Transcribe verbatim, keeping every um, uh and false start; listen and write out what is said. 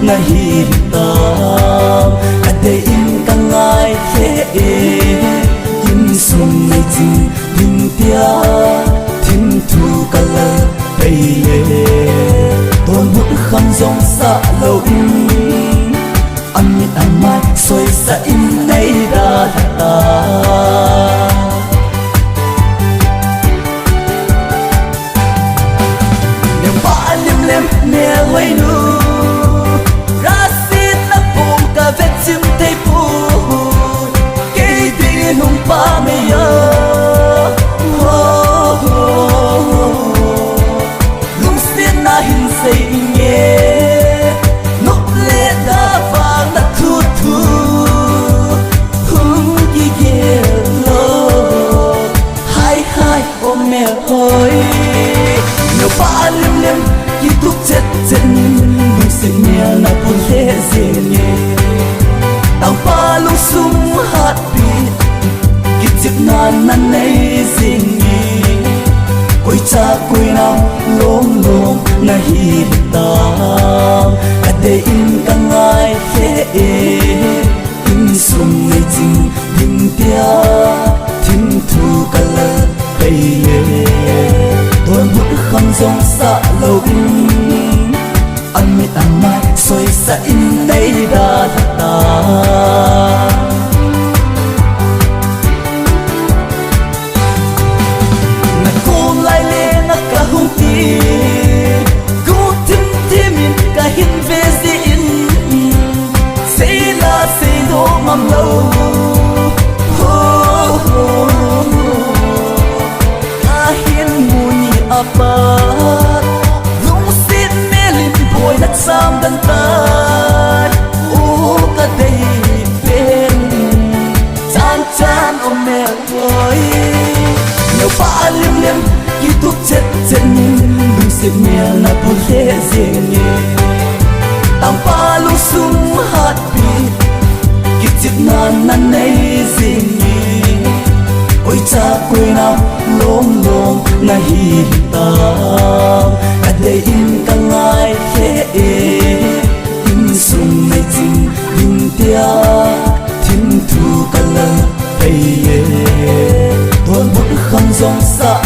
Nahi ta, kadei in kangai lheh e. Insung nei ching ding tia, thim thu kalal pei le. Donbut kham jong sah lou in, amit amai soisah in nei dalha ta. Neu pa lim lem ne wei nu, rasit na pum ka vet sim thei pu. Kei ding in hung pa me ya. Ho, ho, ho. Lungset na hin sei inge. Nop le da vang na thu thu. Hung kigel lou. Hai hai. Ome hoi, neu pa lim lem, kitup chet chet nin, lungset mel na pun lheh jeng e. Tangpa lungsung hatpi, kichepna na nei jeng e. Koicha koinam lom lom nahi ta, kadei in kangai lheh e. Insung nei ching ding tia, thim thu kalal pei le. Donbut kham jong sah lou in, amit amai soisah in nei dalha ta. Na kum lai le na ka hung ti, kum thim thim in ka hin ve jin, sei la sei doh ngam lou. Ho, ho, ho. Ka hin mu ni a pat, lungset mel in boi na cham dan tai. O kadei pen, chan chan ome hoi. Neu pa lim lem, kitup chet chet nin, lungset mel na pun lheh jeng e. Tangpa lungsung hatpi, kichepna na nei jeng e. Koicha koinam lom lom nahi ta, kadei in kangai lheh e. Insung nei ching ding tia, thim thu kalal pei e. Donbut kham jong sah